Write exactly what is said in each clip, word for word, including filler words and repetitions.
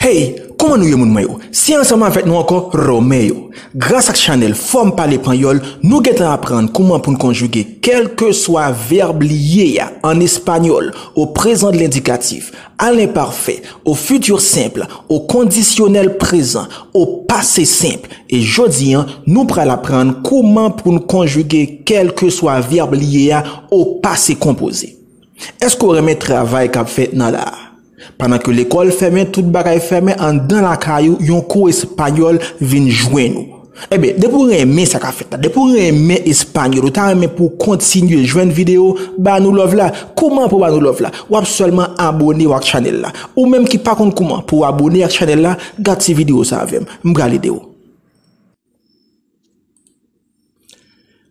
Hey, kòman nou ye, moun mwen yo? Se ansanm avèk nou ankò, Romeo. Gras ak chanèl Fò m Pale Panyòl, nou gentan aprann kòman pou n konjige kèlkeswa vèb li ye a, an espanyòl, au présent de l'indicatif, à l'imparfait, au futur simple, au conditionnel présent, au passé simple. E jodi a, nou pral aprann kòman pou n konjige kèlkeswa vèb li ye a, au passé composé. Èske w renmen travay k ap fèt nan la a? Pandan ke lekòl fèmen, tout bagay fèmen, anndan lakay ou, yon kou espanyòl vin jwenn ou. Ebyen, depi w renmen sa k ap fèt la, depi w renmen espanyòl, ou ta renmen pou w kontinye jwenn videyo, ba nou love la. Kòman pou w ba nou love la? W ap sèlman abòne w ak chanèl la. Ou menm ki pa konn kòman pou w abòne ak chanèl la, gad ti videyo sa avè m. M pral ede w.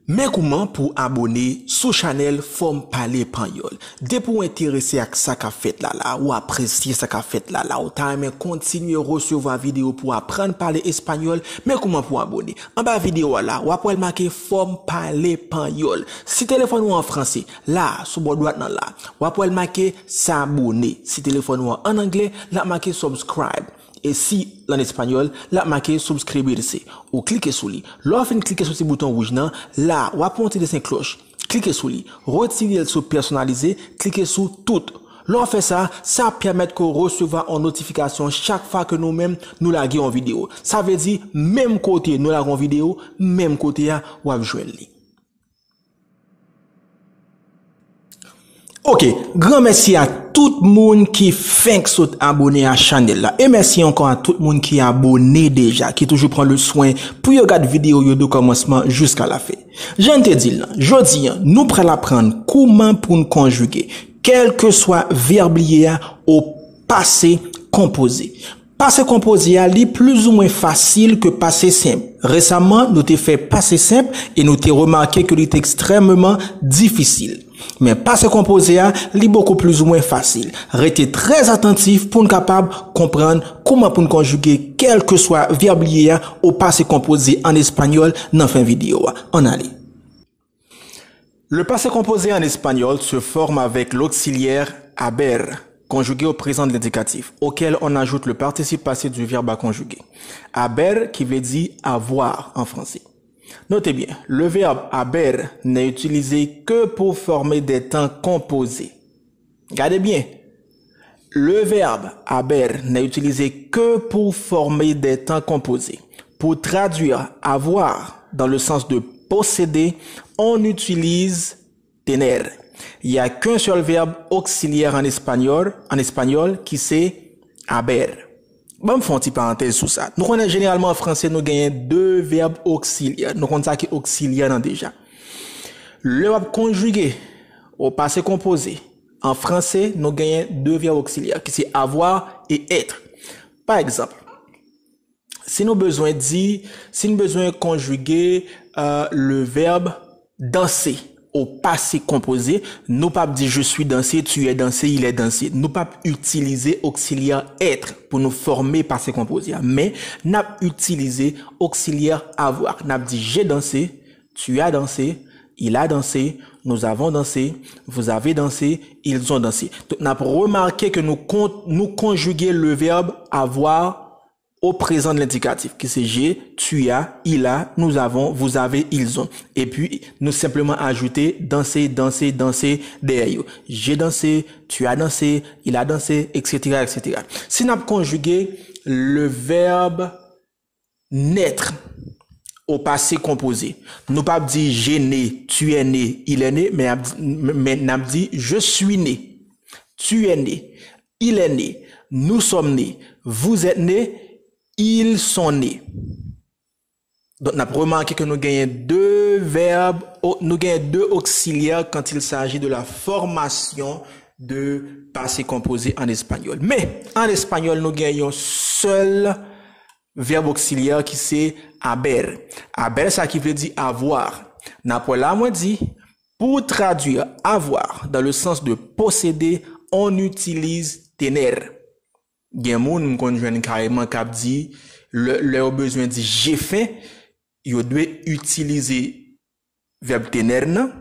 Men kòman pou w abòne sou chanèl Fò m Pale Panyòl. Depi w enterese ak sa k ap fèt la la, ou apresye sa k ap fèt la la, ou ta renmen kontinye resevwa videyo pou w aprann pale espanyòl, men kòman pou w abòne. Anba videyo a la, w ap wè l make Fò m Pale Panyòl. Si telefòn ou an franse, la, sou bò dwat nan la, w ap wè l make S'abonner. Si telefòn ou an angle, l ap make Subscribe. E si l an espanyòl, l ap make Suscribirse. Ou klike sou li. Lè w fin klike sou ti bouton wouj nan, la, w ap wè yon ti desen klòch. Klike sou li. Retire l sou Pèsonalize, klike sou Tout. Lè w fè sa, sa ap pèmèt ke w resevwa yon notifikasyon chak fwa ke nou menm nou lage yon videyo. Sa vle di, menm kote nou lage yon videyo, menm kote a, w ap jwenn li. Ok, gran mèsi a tout moun ki fenk sot abòne a chanèl la. E mèsi ankò a tout moun ki abòne deja, ki toujou pran le swen pou yo gad videyo yo de kòmansman jiska lafen. Jan n te di l lan, jodi a, nou pral aprann kòman pou n konjige kèlkeswa vèb li ye a o pase konpoze. Pase konpoze a, li plizoumwen fasil ke pase senp. Resaman, nou te fè pase senp e nou te remake ke li te ekstrèmeman difisil. Men pase konpoze a, li bokou plizoumwen fasil. Rete trè atantif pou n kapab konprann kòman pou n konjige kèlkeswa vèb li ye a o pase konpoze an espanyòl nan fen videyo a. Ann ale. Le passé composé en espagnol se forme avec l'auxiliaire haber, conjugué au présent de l'indicatif, auquel on ajoute le participe passé du verbe à conjuguer. Haber, ki vle di avoir en français. Notez bien, le verbe haber n'est utilisé que pour former des temps composés. Gade byen. Le verbe haber n'est utilisé que pour former des temps composés. Pour traduire avoir dans le sens de posséder, on utilise tener. Il n'y a qu'un seul verbe auxiliaire en espagnol, en espagnol qui c'est haber. Ban m fè yon ti parantèz sou sa. Nou konnen jeneralman an franse nou genyen de vèb oksilyè. Nou konn sa ki oksilyè nan deja. Lè w ap konjige o pase konpoze, an franse, nou genyen de vèb oksilyè, ki se avoir e être. Pa egzanp, si nou bezwen di, si n bezwen konjige, euh, le verbe danser o pase konpoze, nou p ap di je suis dansé, tu es dansé, il est dansé. Nou p ap itilize oksilyè être pou nou fòme pase konpoze a. Men, n ap itilize oksilyè avoir. N ap di j'ai dansé, tu as dansé, il a dansé, nous avons dansé, vous avez dansé, ils ont dansé. Donk, n ap remake ke nou kon-, nou konjige le verbe avoir au présent de l'indicatif, ki se j'ai, tu as, il a, nous avons, vous avez, ils ont. Epi, nou senpleman ajoute dansé, dansé, dansé dèyè yo. J'ai dansé, tu as dansé, il a dansé, et cetera, et cetera. Si n ap konjige le verbe naître au passé composé, nou p ap di j'ai né, tu es né, il est né, men ap di, men n ap di je suis né, tu es né, il est né, nous sommes nés, vous êtes nés, ils sont nés. Donk, n ap remake ke nou genyen de vèb, o-, nou genyen de oksilyè quand il s'agit de la formation de passé composé en espagnol. Men, an espanyòl, nou genyen yon sèl vèb oksilyè ki se haber. Haber, sa ki vle di avoir. N ap wè la, mwen di, pour traduire avoir dans le sens de posséder, on utilise tener. Gen moun m konn jwenn kareman k ap di, lè, lè yo bezwen di j'ai faim, yo dwe itilize vèb tener nan,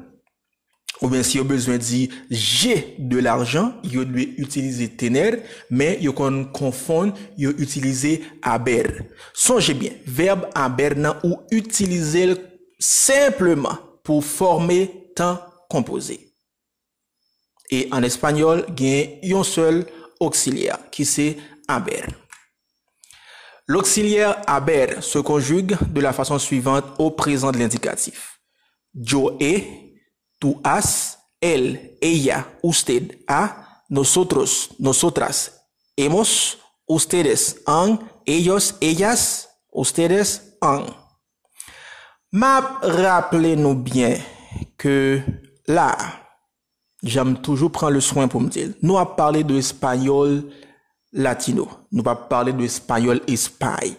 Oubyen si yo bezwen di j'ai de l'argent, yo dwe itilize tener, men yo konn konfonn, yo itilize haber. Sonje byen, vèb haber nan ou itilize l senpleman pou fòme tan konpoze. E an espanyòl, gen yon sèl oksilyè, ki se haber. L'auxiliaire haber se conjugue de la façon suivante au présent de l'indicatif. Yo he, tú has, él, ella, usted ha, nosotros, nosotras, hemos, ustedes han, ellos, ellas, ustedes han. M ap raple nou byen ke la, jan m toujou pran le swen pou m di l, nou ap pale de espayòl latino. Nou p ap pale de espayòl Espay.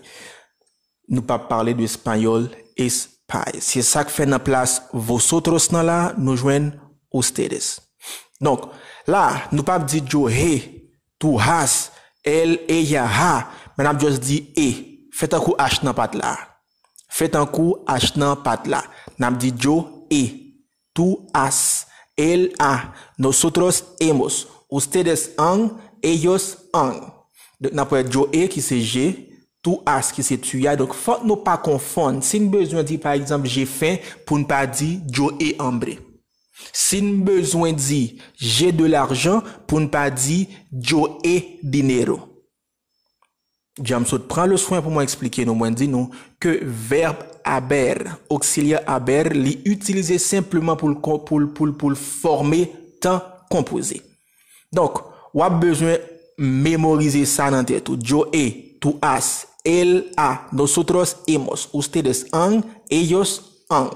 Nou p ap pale de espayòl Espay. Se sa k fè nan plas vosotros nan la, nou jwenn ustedes. Donk, la, nou p ap di yo he, tú has, él, ella ha, men n ap just di e. Fè tankou H nan pa t la. Fè tankou H nan pa t la. N ap di yo he, tú has, él ha, nosotros hemos, ustedes han, ellos han. Donk, n ap wè yo he ki se j'ai, tú has ki se tu as. Donk, fòk nou pa konfonn. Si n bezwen di, pa egzanp, j'ai faim, pou n pa di yo he hambre. Si n bezwen di j'ai de l'argent, pou n pa di yo he dinero. Jan m sot pran le swen pou mwen eksplike nou, mwen di nou ke vèb haber, oksilyè haber, li itilize senpleman pou l kon-, pou l, pou l, pou l fòme tan konpoze. Donk, w ap bezwen memorize sa nan tèt ou. Yo he, tú has, él ha, nosotros hemos, ustedes han, ellos han.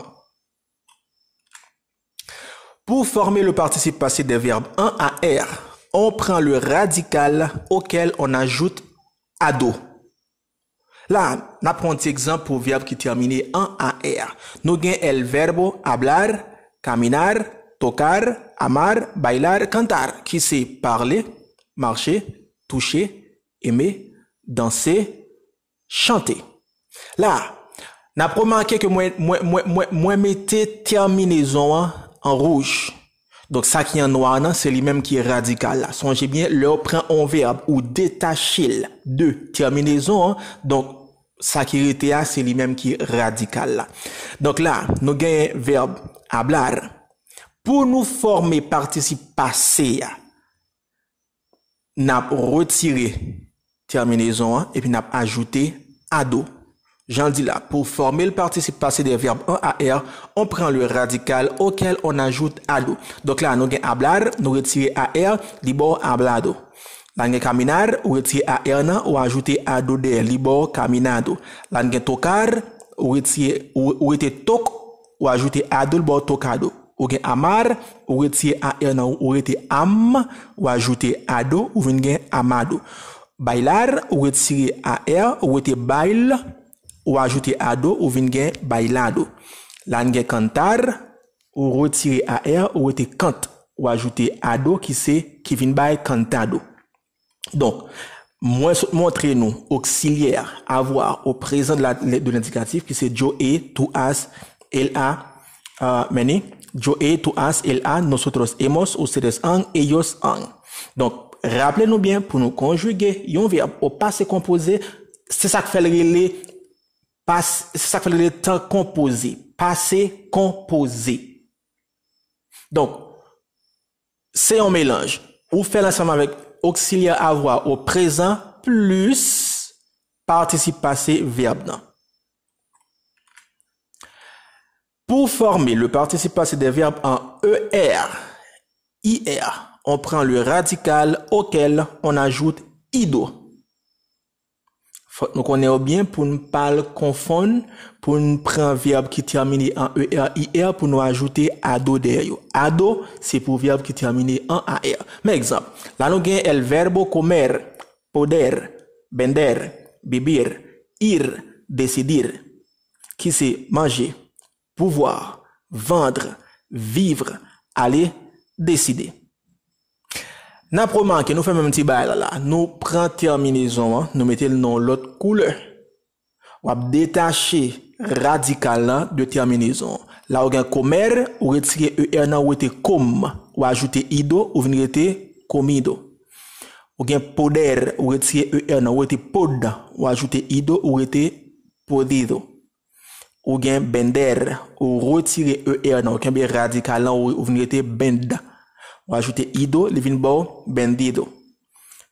Pour former le participe passé des verbes en A R, on prend le radical auquel on ajoute ado. La, n ap pran yon ti egzanp pou vèb ki tèmine an A R. Nou gen el verbo hablar, caminar, tocar, amar, bailar, cantar, ki se pale, mache, touche, eme, danse, chante. La, n ap remake ke mwen, mwen, mwen, mwen, mwen mete tèminezon an an wouj. Donk, sa ki an nwa nan, se li menm ki radikal la. Sonje byen, lè w pran yon vèb, ou detache l de tèminezon an, donk, sa ki rete a, se li menm ki radikal la. Donk la, nou genyen vèb hablar. Pou nou fòme patisip pase a, n ap retire tèminezon an, epi n ap ajoute ado. Jan l di la, pour former le participe passé des verbes en A R, on prend le radical auquel on ajoute ado. Donk la, nou gen hablar, nou retire A R, li ba w hablado. La, n gen caminar, ou retire A R nan, ou ajoute ado dèyè, li ba w caminado. La, n gen tocar, ou retire, ou, ou rete tok, ou ajoute ado, li ba w tocado. Ou gen amar, ou retire A R nan, ou rete am, ou ajoute ado, ou vin gen amado. Bailar, ou retire A R, ou rete bail, ou ajoute ado, ou vin gen bailado. La, n gen cantar, ou retire A R, ou rete cant, ou ajoute ado, ki se, ki vin bay cantado. Donk, mwen sot montre nou oksilyè avoir o prezan de la, de lendikatif, ki se yo he, tú has, él ha, uh, men ni, yo he, tú has, él ha, nosotros hemos, ustedes han, ellos han. Donk, raple nou byen, pou nou konjige yon vèb o pase konpoze, se sa k fè l rele pas-, se sa k fè l rele tan konpoze, pase konpoze. Donk, se yon melanj. Ou fè l ansanm avèk oksilyè avoir o prezan plis patisip pase vèb nan. Pour former le participe passé des verbes en E R, I R, on prend le radical auquel on ajoute ido. Fòk nou konnen yo byen pou n pa l konfonn, pou n pran vèb ki tèmine an E R, I R, pou nou ajoute ado dèyè yo. Ado, se pou vèb ki tèmine an A R. Men egzanp, la nou gen el verbo comer, poder, vender, vivir, ir, decidir, ki se manje, pouvoir, vendre, vivre, aller, décider. N ap remake, nou fè menm ti bagay la la. Nou pran tèminezon an, nou mete l nan yon lòt koulè. W ap detache radikal la de tèminezon an. La ou gen comer, ou retire er nan, ou rete com, ou ajoute ido, ou vin rete comido. Ou gen poder, ou retire er nan, ou rete pod, ou ajoute ido, ou rete podido. Ou gen bender, ou retire er nan, ou kenbe radikal lan, ou, ou vin rete bend. Ou ajoute ido, li vin ba w bendido.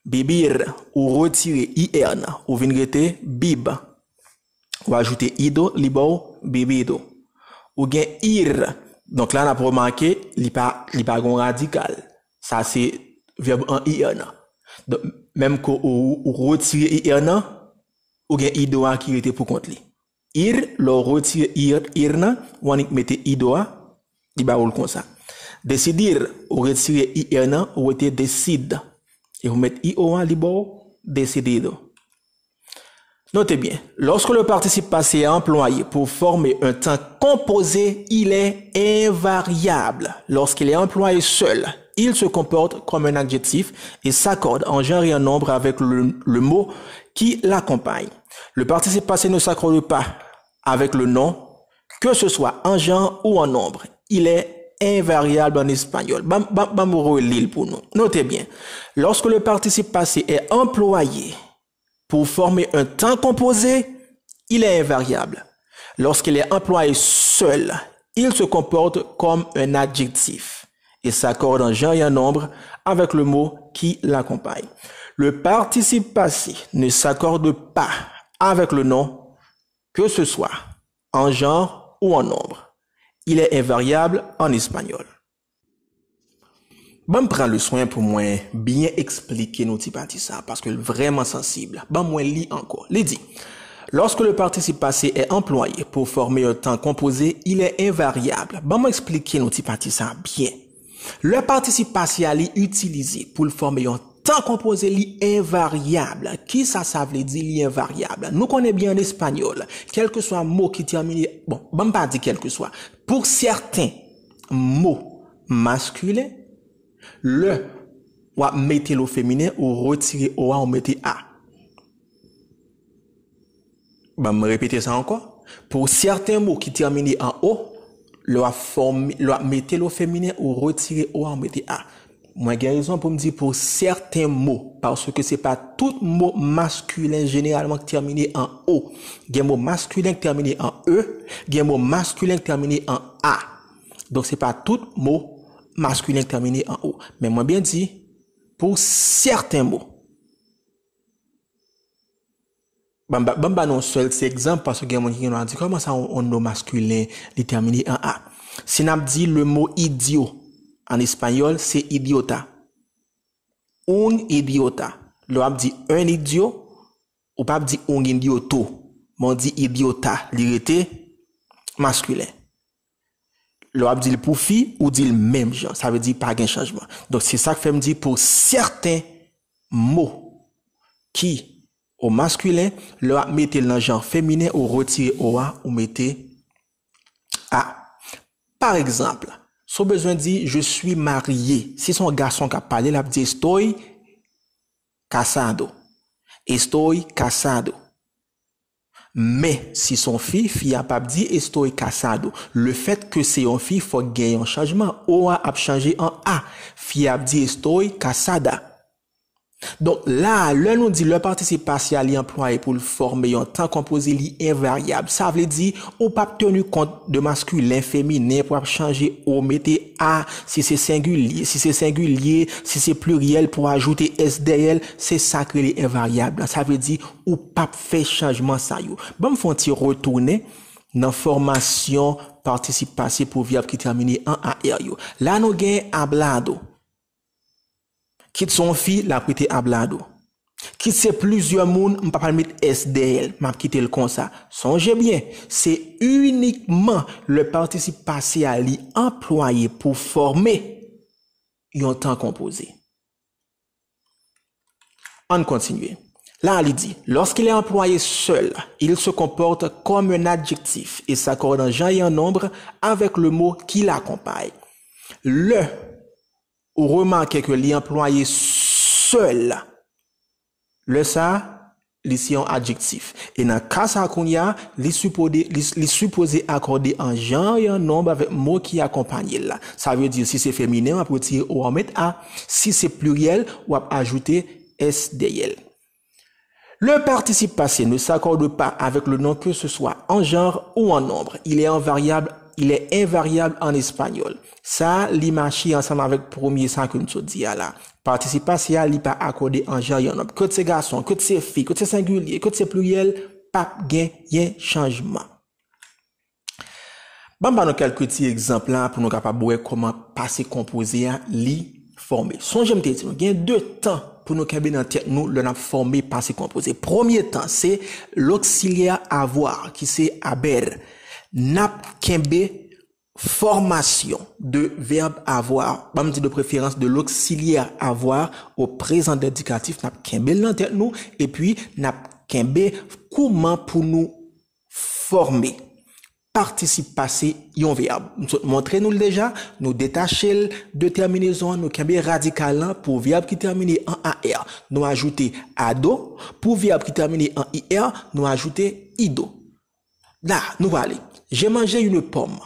Bibir, ou retire er nan, ou vin rete bib. Ou ajoute ido, li ba w bibido. Ou gen ir. Donk la, n ap remake, li pa, li pa gen radikal. Sa se vèb an er nan. Donk, menm ke ou, ou retire er nan, ou gen ido a ki rete pou kont li. Ir, lè w retire ir, ir nan, ou annik mete ido a, li ba ou l konsa. Decidir, ou retire er nan, ou rete decid. E ou met io a, li ba w decidido. Notez bien, lorsque le participe passé est employé pour former un temps composé, il est invariable. Lorsqu'il est employé seul, il se comporte comme un adjectif et s'accorde en genre et en nombre avec le, le mot qui l'accompagne. Le participe passé ne s'accorde pas avec le nom, que ce soit en genre ou en nombre. Il est invariable en espagnol. Ban, ban, ban m reli l pou nou. Notez bien. Lorsque le participe passé est employé pour former un temps composé, il est invariable. Lorsqu'il est employé seul, il se comporte comme un adjectif et s'accorde en genre et en nombre avec le mot qui l'accompagne. Le participe passé ne s'accorde pas avec le nom, que ce soit en genre ou en nombre. Il est invariable en espagnol. Ban m pran le swen pou mwen byen eksplike nou ti pati sa, paske l vrèman sansib. Ban mwen li ankò. Li di, lorsque le participe passé est employé pour former un temps composé, il est invariable. Ban mwen eksplike nou ti pati sa byen. Le participe passé a li itilize pou l fòme yon tan konpoze, li envaryab. Kisa sa vle di, li envaryab? Nou konnen byen an espanyòl, kèlkeswa mo ki tèmine, bon, ban m pa di kèlkeswa. Pou sèten mo maskilen, lè w ap mete l o feminen, ou retire o a, ou mete a. Ban m repete sa ankò. Pou sèten mo ki tèmine an o, lè w ap fòme, lè w ap mete l o feminen, ou retire o a, ou mete a. Mwen gen rezon pou m di pou sèten mo, paske se pa tout mo maskilen jeneralman ki tèmine an o. Gen mo maskilen ki tèmine an e, gen mo maskilen ki tèmine an a. Donk, se pa tout mo maskilen ki tèmine an o. Men mwen byen di, pou sèten mo. Ban m ba, ban m ba nou yon sèl ti egzanp, paske gen moun ki gen dwa di, kòman sa, yon, yon non maskilen, li tèmine an a? Si n ap di le mot idiot, an espanyòl, se idiota. Un idiota. Lè w ap di un idiot, ou p ap di un idioto, men w di idiota, li rete maskilen. Lè w ap di l pou fi, ou di l menm jan. Sa vle di pa gen chanjman. Donk, se sa k fè m di pou sèten mo ki o maskilen, lè w ap mete l nan jan feminen, ou retire o a, ou mete a. Pa egzanp, si w bezwen di, je suis marié, si se yon gason k ap pale, l ap di, estoy casado. Estoy casado. Men, si se yon fi, fi a p ap di estoy casado. Lefètke se yon fi, fòk gen yon chanjman. O a ap chanje an a. Fi a ap di estoy casada. Donk, la a, lè nou di le partisip pase a li anplwaye pou l fòme yon tan konpoze, li envaryab. Sa vle di, ou p ap teni kont de maskilen, feminen, pou ap chanje o, mete a, si se sengilye, si se sengilye, si se pliryèl, pou ajoute s dèyè l, se sa k rele envaryab la. Sa vle di, ou p ap fè chanjman sa yo. Ban m fè yon ti retounen nan fòmasyon partisip pase pou vèb ki tèmine an a r yo. La, nou gen hablado. Kit se yon fi, l ap rete hablado. Kit se plizyè moun, m pa pral met s dèyè l, m ap kite l konsa. Sonje byen, se inikman le partisip pase a li anplwaye pou fòme yon tan konpoze. Ann kontinye. La, li di, lorsqu'il est employé seul, il se comporte comme un adjectif et s'accorde en genre et en nombre avec le mot qui l'accompagne. Lè ou remake ke li anplwaye sèl, lè sa a, li se yon adjektif. E nan ka sa a kounye a, li sipode, li, li sipoze akòde an jan e an nonb avèk mo ki akonpanye l la. Sa vle di, si se feminen, w ap retire o a, w met a. Si se pliryèl, w ap ajoute s dèyè l. Le participe passé ne s'accorde pas avec le nom que ce soit en genre ou en nombre. Il est invariable, il est invariable en espagnol. Sa, li mache ansanm avèk premye sa ke m sot di a la. Partisip pase a, li pa akòde an jan e an nonb. Ke se gason, ke se fi, ke se sengilye, ke se pliryèl, p ap genyen chanjman. Ban m ba nou kèlke ti egzanp la pou nou kapab wè kòman pase konpoze a li fòme. Sonje m te di nou, gen de tan pou nou kenbe nan tèt nou lè n ap fòme pase konpoze. Premye tan, se loksilyè avoir, ki se haber. N ap kenbe fòmasyon de vèb avoir, ban m di de preferans de loksilyè avoir au présent d'indikatif, n ap kenbe l nan tèt nou, epi n ap kenbe kouman pou nou fòme patisip pase yon vèb. M sot montre nou l deja, nou detache l de tèminezon an, nou kenbe radikal lan pou vèb ki tèmine an A R, nou ajoute ado, pou vèb ki tèmine an I R, nou ajoute ido. La, nou prale. J'ai mangé une pomme.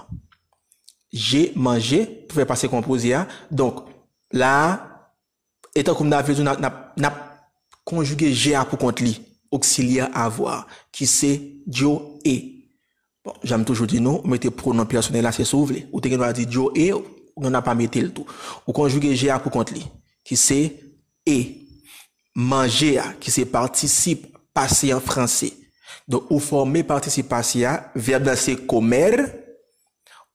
J'ai mangé, pou fè pase konpoze a. Donk, la, e tankou m ta vle di w, n ap, n ap, n ap konjige j'ai a pou kont li, oksilyè avoir, ki se yo e. Bon, jan m toujou di nou, ou mete pwonon pèsonèl la, se si w vle. Ou te gen dwa di yo e, ou gen dwa pa mete l tou. Ou konjige j'ai a pou kont li, ki se e. Manje a, ki se patisip pase an franse. Donk, ou fòme patisip pase a, vèb la se comer,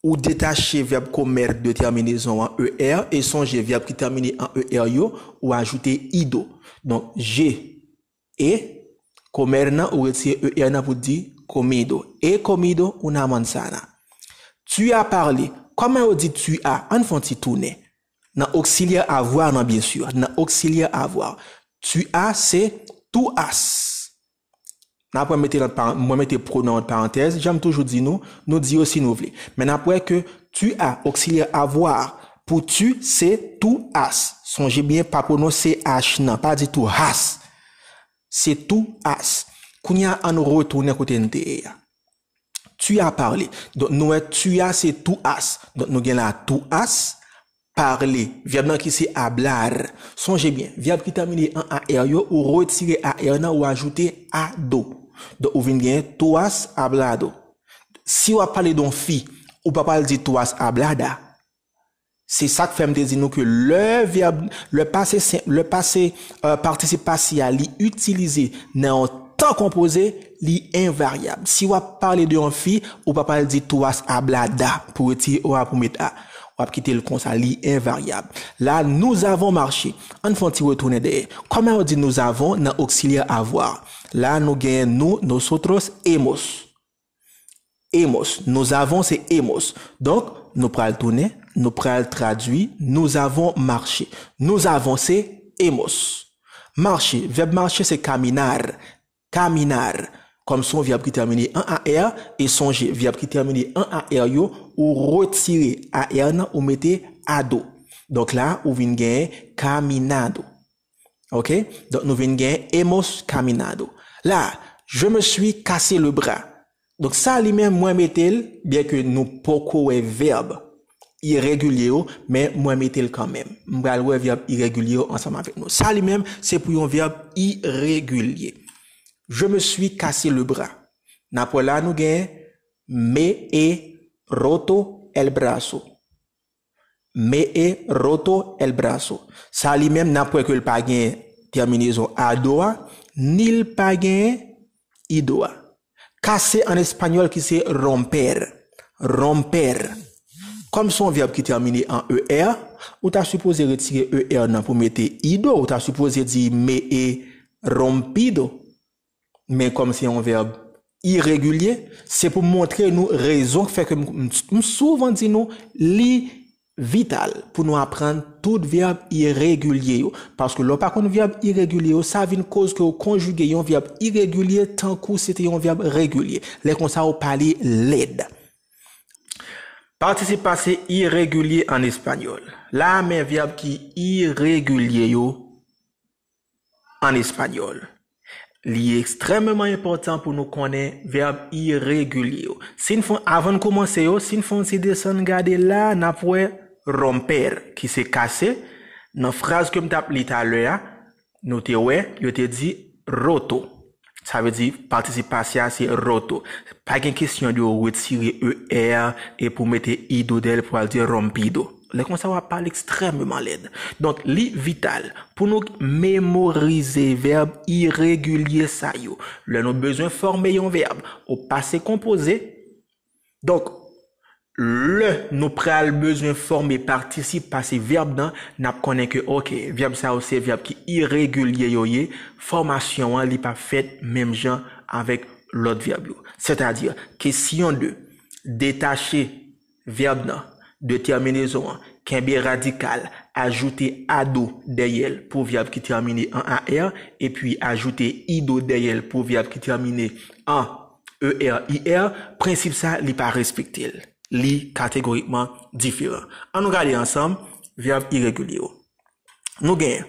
ou detache vèb comer de tèminezon an E R, e sonje vèb ki tèmine an E R yo, ou ajoute ido. Donk, j'ai, e, comer nan, ou retire E R nan pou di comido. He comido una manzana. Tu as parlé. Kòman yo di tu as? Ann fè yon ti tounen. Nan oksilyè avoir nan, byen si. Nan oksilyè avoir. Tu as, se tu as. N ap mete ant paran-, mwen mete pwonon ant parantèz, jan m toujou di nou, nou di yo si nou vle. Men n ap wè ke tu as, oksilyè avoir, pou tu, se tu as. Sonje byen, pa pwononse H nan, pa di tu has. Se tu as. Kounye a, ann retounen kote n te ye a. Tu as parlé. Donk, nou wè tu as se tu as. Donk, nou gen la tu as, parle. Vèb nan ki se hablar. Sonje byen, vèb ki tèmine an A R yo, ou retire A R nan, ou ajoute ado. Donk, ou vin gen tu has hablado. Si w ap pale de yon fi, ou pa pral di tu has hablada. Se sa k fè m te di nou ke lè vèb, lè pase senp, lè pase, euh, patisip pase a, li itilize nan yon tan konpoze, li envaryab. Si w ap pale de yon fi, ou pa pral di tu has hablada pou retire o a pou met a. W ap kite l konsa, li envaryab. La, nous avons marché. Ann fè yon ti retounen dèyè. Kòman yo di nous avons nan oksilyè avoir? La, nou gen nous, nosotros, hemos. Hemos. Nous avons, se hemos. Donk, nou pral tounen, nou pral tradui, nous avons marché. Nous avons, se hemos. Marche, vèb marche, se caminar. Caminar. Kòm se yon vèb ki tèmine an A R, e sonje, vèb ki tèmine an A R yo, ou retire A R nan, ou mete ado. Donk la, ou vin gen caminado. Ok? Donk, nou vin gen hemos caminado. La, je me suis cassé le bras. Donk, sa li menm, mwen mete l, byen ke nou poko wè vèb iregilye yo, men mwen mete l kanmenm. M pral wè vèb iregilye yo ansanm avèk nou. Sa li menm, se pou yon vèb iregilye. Je me suis cassé le bras. N ap wè la, nou gen me he roto el brazo. Me he roto el brazo. Sa li menm, n ap wè ke l pa gen tèminezon ado a, ni l pa gen ido a. Kase an espanyòl ki se romper. Romper. Kòm se yon vèb ki tèmine an E R, ou ta sipoze retire E R nan pou mete ido, ou ta sipoze di me he rompido. Men kòm se yon vèb iregilye, se pou montre nou rezon k fè ke m, m, m souvan di nou li vital pou nou aprann tout vèb iregilye yo. Paske lè w pa konn vèb iregilye yo, sa vin koz ke w konjige yon vèb iregilye tankou se te yon vèb regilye. Lè konsa, w pale lèd. Patisip pase iregilye an espanyòl. La, men vèb ki iregilye yo an espanyòl. Li ekstrèmeman enpòtan pou nou konnen vèb iregilye yo. Si n fè, avan n kòmanse yo, si n fè yon ti desann gade la, n ap wè romper, ki se kase. Nan fraz ke m t ap li talè a, nou te wè, yo te di roto. Sa vle di, patisip pase a se roto. Pa gen kesyon de yo retire E R e pou mete ido dèyè l pou al di rompido. Lè konsa, w ap pale ekstrèmeman lèd. Donk, li vital pou nou memorize vèb iregilye sa yo. Lè nou bezwen fòme yon vèb o pase konpoze, donk, lè nou pral bezwen fòme patisip pase vèb nan, n ap konnen ke, oke, vèb sa yo se vèb ki iregilye yo ye, fòmasyon an, li p ap fèt menm jan avèk lòt vèb yo. Sètadi, kesyon de detache vèb nan de tèminezon an, kenbe radikal, ajoute ado dèyè l pou vèb ki tèmine an A R, epi ajoute ido dèyè l pou vèb ki tèmine an E R I R, prensip sa, li pa respekte l. Li kategorikman diferan. An nou gade ansanm vèb iregilye yo. Nou gen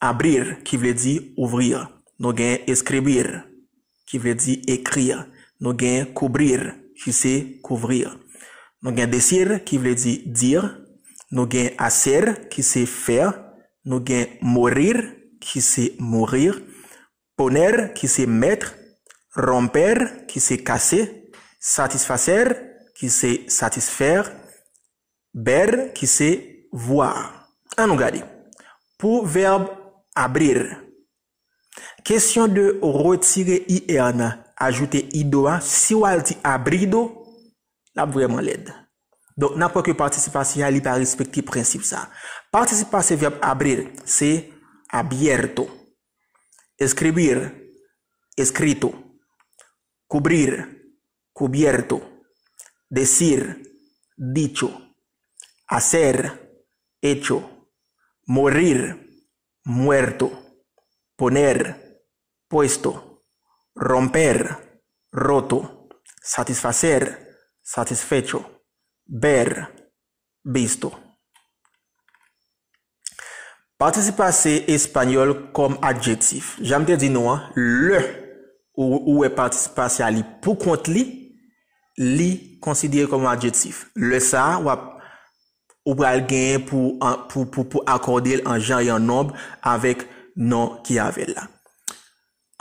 abrir, ki vle di ouvrir. Nou gen eskribir, ki vle di écrire. Nou gen cubrir, ki se couvrir. Nou gen decir, ki vle di dire. Nou gen hacer, ki se faire. Nou gen morir, ki se mourir. Poner, ki se mèt. Romper, ki se kase. Satisfacer, ki se satisfaire. Ver, ki se voir. An nou gade. Pou vèb abrir, kesyon de retire I R nan, ajoute ido a, si w al di abrido, l ap vrèman lèd. Donk, n ap wè ke patisip pase a, li pa respekte prensip sa. Patisip pase vèb abrir, se abierto. Escribir, escrito. Cubrir, cubierto. Decir, dicho. Hacer, hecho. Morir, muerto. Poner, puesto. Romper, roto. Satisfacer, satisfecho. Ver, visto. Patisip pase espanyòl kòm adjektif. Jan m te di nou an, lè ou, ou wè patisip pase a li pou kont li, li konsidere kòm adjektif. Lè sa a, w ap, ou pral genyen pou, an- pou, pou, pou akòde l an jan e an nonb avèk non ki avè l la.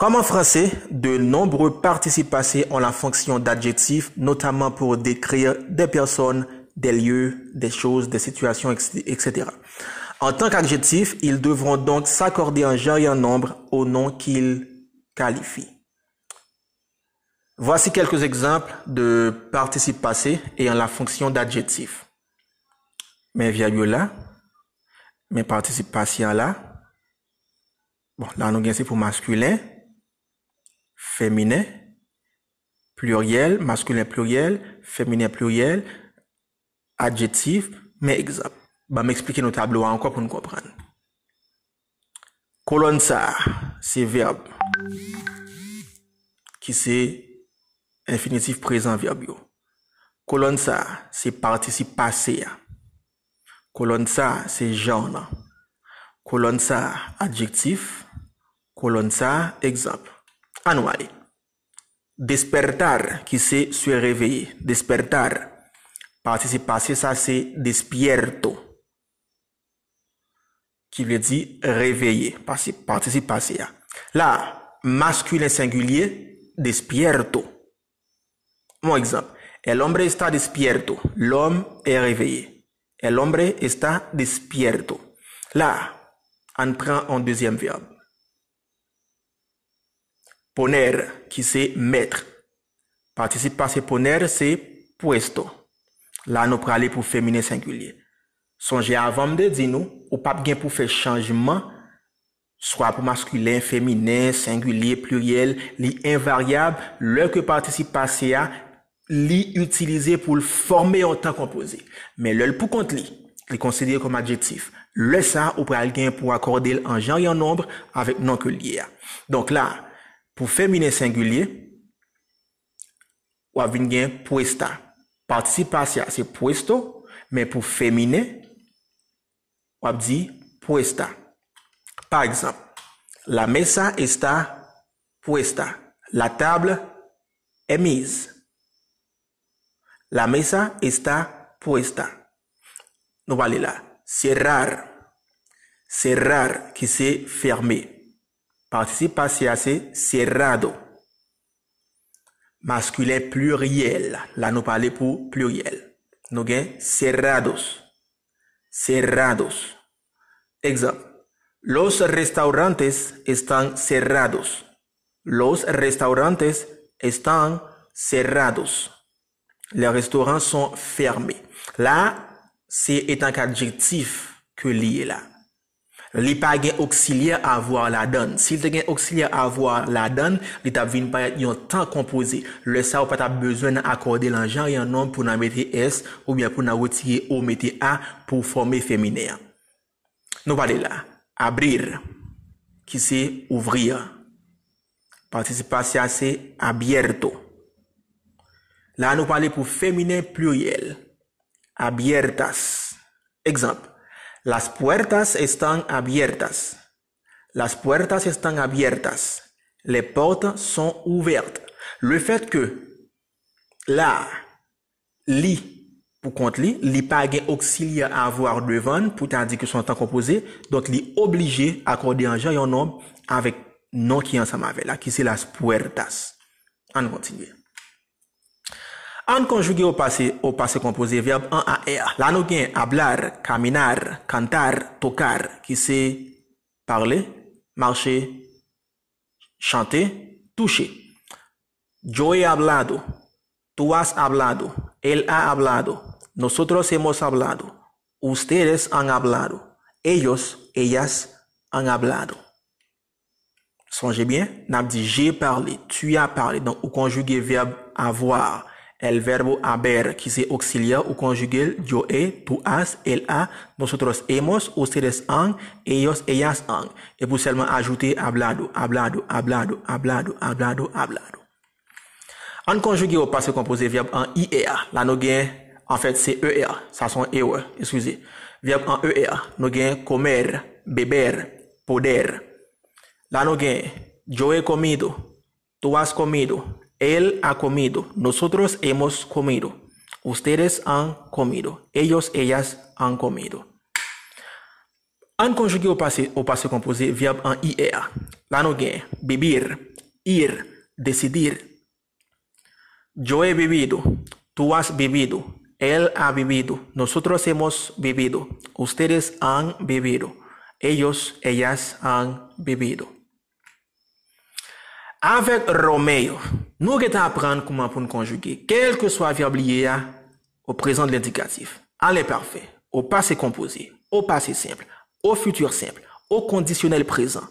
Comme en français, de nombreux participes passés ont la fonction d'adjectif, notamment pour décrire des personnes, des lieux, des choses, des situations, et cetera. En tant qu'adjectifs, ils devront donc s'accorder en genre et en nombre au nom qu'ils qualifient. Voici quelques exemples de participes passés ayant la fonction d'adjectif. Men vèb yo la, men patisip pase an la. Bon, la nou gen se pou maskilen, feminen, pliryèl, maskilen pliryèl, feminen pliryèl, adjektif, men egzanp. Ban m eksplike nou tablo a ankò pou n konprann. Kolòn sa a, se vèb ki se enfinitif prezan vèb yo. Kolòn sa a, se patisip pase a. Kolòn sa a, se jan an. Kolòn sa a, adjektif. Kolòn sa a, egzanp. An nou ale. Despertar, ki se se réveiller. Despertar. Patisip pase sa se despierto. Ki vle di reveye. Pase, patisip pase a. La, maskilen sengilye, despierto. Yon egzanp. El hombre está despierto. L'homme est réveillé. El hombre está despierto. La, ann pran yon dezyèm vèb. Poner, ki se mèt. Patisip pase poner se puesto. La nou prale pou feminen sengilye. Sonje avan m te di nou, ou p ap gen pou fè chanjman, swa pou maskilen, feminen, sengilye, pliryèl, li envaryab, lè ke patisip pase a, li itilize pou l fòme yon tan konpoze. Men lè l pou kont li, li konsidere kòm adjektif. Lè sa a, ou pral gen pou akòde l an jan e an nonb avèk non ke l ye a. Donk la, pou feminen sengilye, w ap vin gen puesta. Patisip pase a se puesto, men pou feminen, w ap di puesta. Pa egzanp, la mesa está puesta. La table est mise. La mesa está puesta. Nou pale la. Cerrar. Cerrar, ki se fèmen. Patisip pase a se cerrado. Maskilen pliryèl. La nou pale pou pliryèl. Nou gen cerrados. Cerrados. Egzanp. Los restaurantes están cerrados. Los restaurantes están cerrados. Les restaurants sont fermés. La, se etan k adjektif ke li ye la. Li pa gen oksilyè avoir ladan l. Si l te gen oksilyè avoir ladan l, li t ap vin parèt yon tan konpoze. Lè sa a, ou pa t ap bezwen nan akòde l an jan e an nonm pou nan mete s oubyen pou nan retire o mete a pou fòme feminen an. Nou pale la. Abrir, ki se ouvrir. Patisip pase a se abierto. La nou pale pou feminen pliryèl. Abiertas. Egzanp. Las puertas están abiertas. Las puertas están abiertas. Les portes sont ouvertes. Le fait que la, li, pou kont li, li pa gen oksilyè avoir devan l pou ta di ke se yon tan konpoze, donk li oblije akòde an jan yon nonm avèk non ki ansanm avè l la, ki se las puertas. Ann kontinye. Ann konjige o pase, o pase konpoze vèb an A R. La nou gen hablar, caminar, cantar, tocar, ki se pale, mache, chante, touche. Yo he hablado, tú has hablado, él ha hablado, nosotros hemos hablado, ustedes han hablado, ellos, ellas han hablado. Sonje byen, n ap di j'ai parlé, tu as parlé. Donk, ou konjige vèb avoir, el verbo haber, ki se oksilyè, ou konjige l, yo he, tú has, él ha, nosotros hemos, ustedes han, ellos, ellas han. Epi w sèlman ajoute hablado, hablado, hablado, hablado, hablado, hablado. Ann konjige o pase konpoze vèb an I R. La nou gen, anfèt, se E R. Sa se yon erè, eskize. Vèb an E R. Nou gen comer, beber, poder. La nou gen, yo he comido, tú has comido, él ha comido, nosotros hemos comido, ustedes han comido, ellos, ellas han comido. Ann konjige o pase, o pase konpoze vèb an I R. La nou gen, vivir, ir, decidir. Yo he vivido, tú has vivido, él ha vivido, nosotros hemos vivido, ustedes han vivido, ellos, ellas han vivido. Avèk Romeo, nou gentan aprann kouman pou n konjige kèlkeswa vèb li ye a, o prezan de lendikatif, a lenpafè, o pase konpoze, o pase senp, o fiti senp, o kondisyonèl prezan.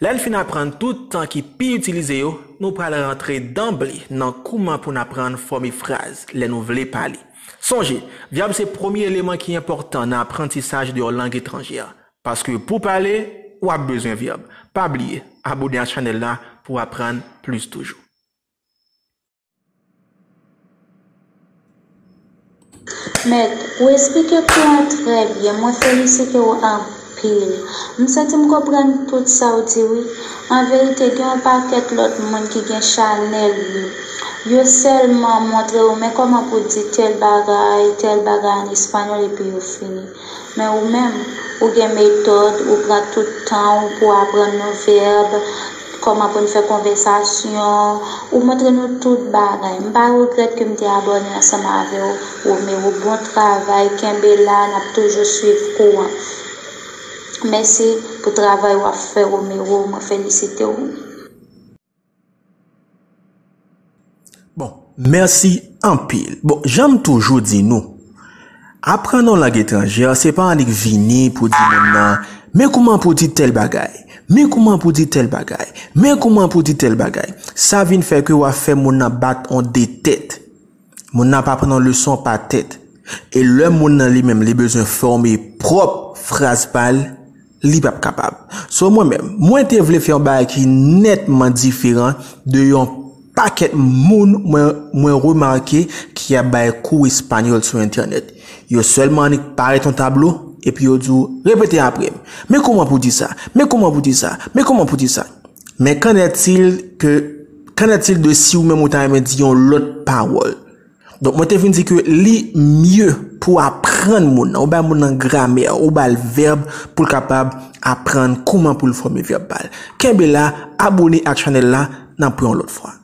Lè n fin aprann tout tan ki pi itilize yo, nou pral rantre danble nan kouman pou n aprann fòme fraz lè nou vle pale. Sonje, vèb se premye eleman ki enpòtan nan aprantisaj de yon lang etranjè. Paske pou pale, w ap bezwen vèb. Pa bliye, abone ak chanèl la pou w aprann plis toujou. Mèt, ou esplike kou an trè byen. Mwen felisite w anpil. M santi m konprann tout sa w di wi. An verite, gen yon pakèt lòt moun ki gen chanèl yo. Yo sèlman montre w men kòman pou di tèl bagay, tèl bagay an espanyòl epi yo fini. Men ou menm, ou gen metòd, ou pran tout tan w pou w aprann nou vèb, kòman pou n fè konvèsasyon, ou montre nou tout bagay. M pa regrèt ke m te abòne ansanm avè w, Romero. Bon travay, kenbe la, n ap toujou swiv kou an. Mèsi pou travay w ap fè, Romero, mwen felisite w. Bon, mèsi anpil. Bon, jan m toujou di nou, aprann yon lang etranjè, se pa annik vini pou di moun nan, men kouman pou di tèl bagay, men kouman pou di tèl bagay, men kouman pou di tèl bagay. Sa vin fè ke w ap fè moun nan bat yon de tèt. Moun nan pa pran leson pa tèt. E lè moun nan li menm li bezwen fòme pwòp fraz pa l, li p ap kapab. So mwen menm, mwen te vle fè yon bagay ki nètman diferan de yon pakèt moun mwen, mwen remake ki ap bay kou espanyòl sou entènèt. Yo sèlman annik parèt yon tablo, epi yo di w, repete apre m. Men kòman pou di sa? Men kòman pou di sa? Men kòman pou di sa? Men qu'en est-il que, qu'en est-il de si ou menm ou ta renmen di yon lòt pawòl? Donk, mwen te vin di ke li mye pou aprann moun nan, ou bay moun nan gramè, ou ba l vèb pou l kapab aprann kouman pou l fòme vèb pa l. Kenbe la, abone ak chanèl la, n ap wè yon lòt fwa.